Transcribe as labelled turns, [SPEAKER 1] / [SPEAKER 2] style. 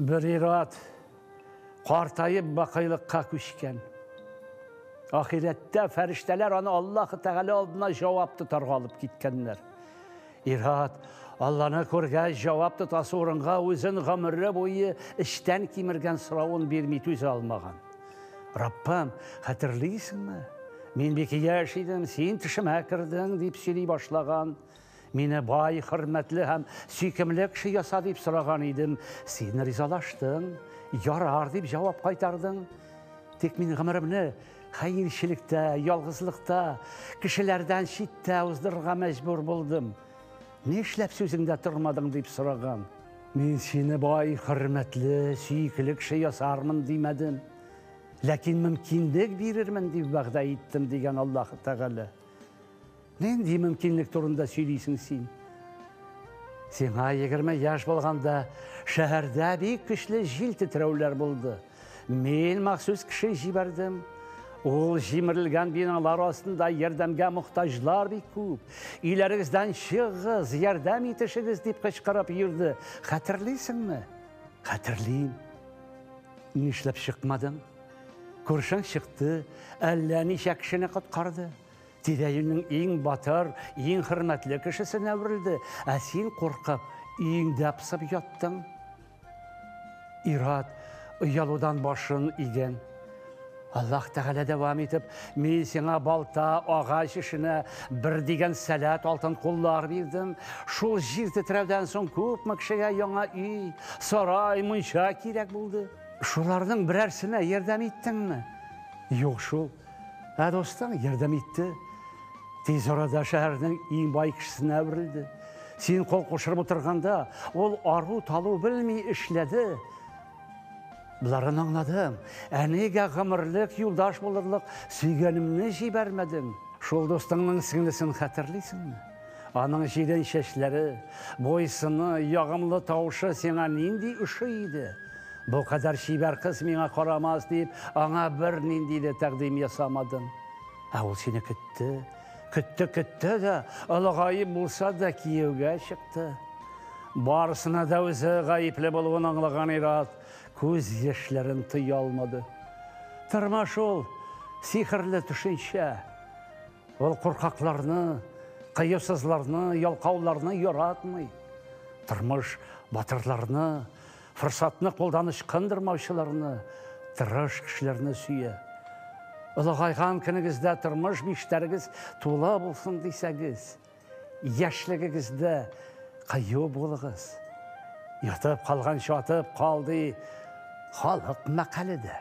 [SPEAKER 1] Бер ир-ат картаеп бакыйлыкка күчкән. Ахирәттә фәрештәләр аны Аллаһы Тәгалә алдына җавап тотарга алып киткәннәр. Ир-ат Алланы күргәч, җавап тотасы урынга үзен гомере буе эчтән кимергән соравын бирми түзә алмаган. Раббым, хәтерлисеңме? Мин бик яшь идем, син төшемә кердең, дип сөйли башлаган. Мине бай, хөрмәтле һәм сөйкемле кеше яса дип сораган идем. Син ризалаштың, ярар дип җавап кайтардың. Тик мин гомеремне хәерчелектә, ялгызлыкта, кешеләрдән читтә уздырырга мәҗбүр булдым. Нишләп сүзеңдә тормадың дип сораган. Мин сине бай, хөрмәтле, сөекле кеше ясармын димәдем. Ләкин мөмкинлек бирермен дип вәгъдә иттем, дигән Аллаһ Тәгалә. Нинди мөмкинлек турында сөйлисең син? Сиңа 20 яшь булганда шәһәрдә бик көчле җил тетрәүләр булды. Мин махсус кеше җибәрдем. Ул җимерелгән биналар астында ярдәмгә мохтаҗлар бик күп. Өйләрегездән чыгыгыз, ярдәм итешегез дип кычкырып йөрде. Хәтерлисеңме? Хәтерлим. Нишләп чыкмадың? Күршең чыкты, әллә ничә кешене коткарды. Тирә-юньнең иң батыр, иң хөрмәтле кешесенә әверелде, ә син куркып, өеңдә пысып яттың. Ир-ат оялудан башын игән. Аллаһ Тәгалә дәвам итеп, мин сиңа балта, агач эшенә бер дигән сәләт, алтын куллар бирдем. Шул җир тетрәүдән соң күпме кешегә яңа өй, сарай, мунча кирәк булды. Шуларның берәрсенә ярдәм иттеңме? Юк шул. Ә дустың ярдәм итте. Тиз арада шәһәрнең иң бай кешесенә әверелде. Син кул кушырып утырганда, ул ару-талу белми эшләде. Боларын аңладым. Ә нигә гомерлек юлдаш булырлык сөйгәнемне җибәрмәдең? Шул дустыңның сеңлесен хәтерлисеңме? Аның җирән чәчләре, буй-сыны, ягымлы тавышы сиңа нинди ошый иде? Бу кадәр чибәр кыз миңа карамас дип, аңа бернинди дә тәкъдим ясамадың. Ә ул сине көтте, көтте, көтте дә, олыгаеп булса да кияүгә чыкты. Барысына да үзе гаепле булуын аңлаган ир-ат күз яшьләрен тыя алмады. Тормыш ул сихерле төшенчә. Ул куркакларны, кыюсызларны, ялкауларны яратмый. Тормыш батырларны, Форсатны кулдан ычкындырмаучыларны, тырыш кешеләрне сөя. Олыгайган көнегездә тормыш биштәрегез тулы булсын дисәгез, яшьлегегездә кыю булыгыз. Ятып калганчы атып кал ди халык мәкале дә.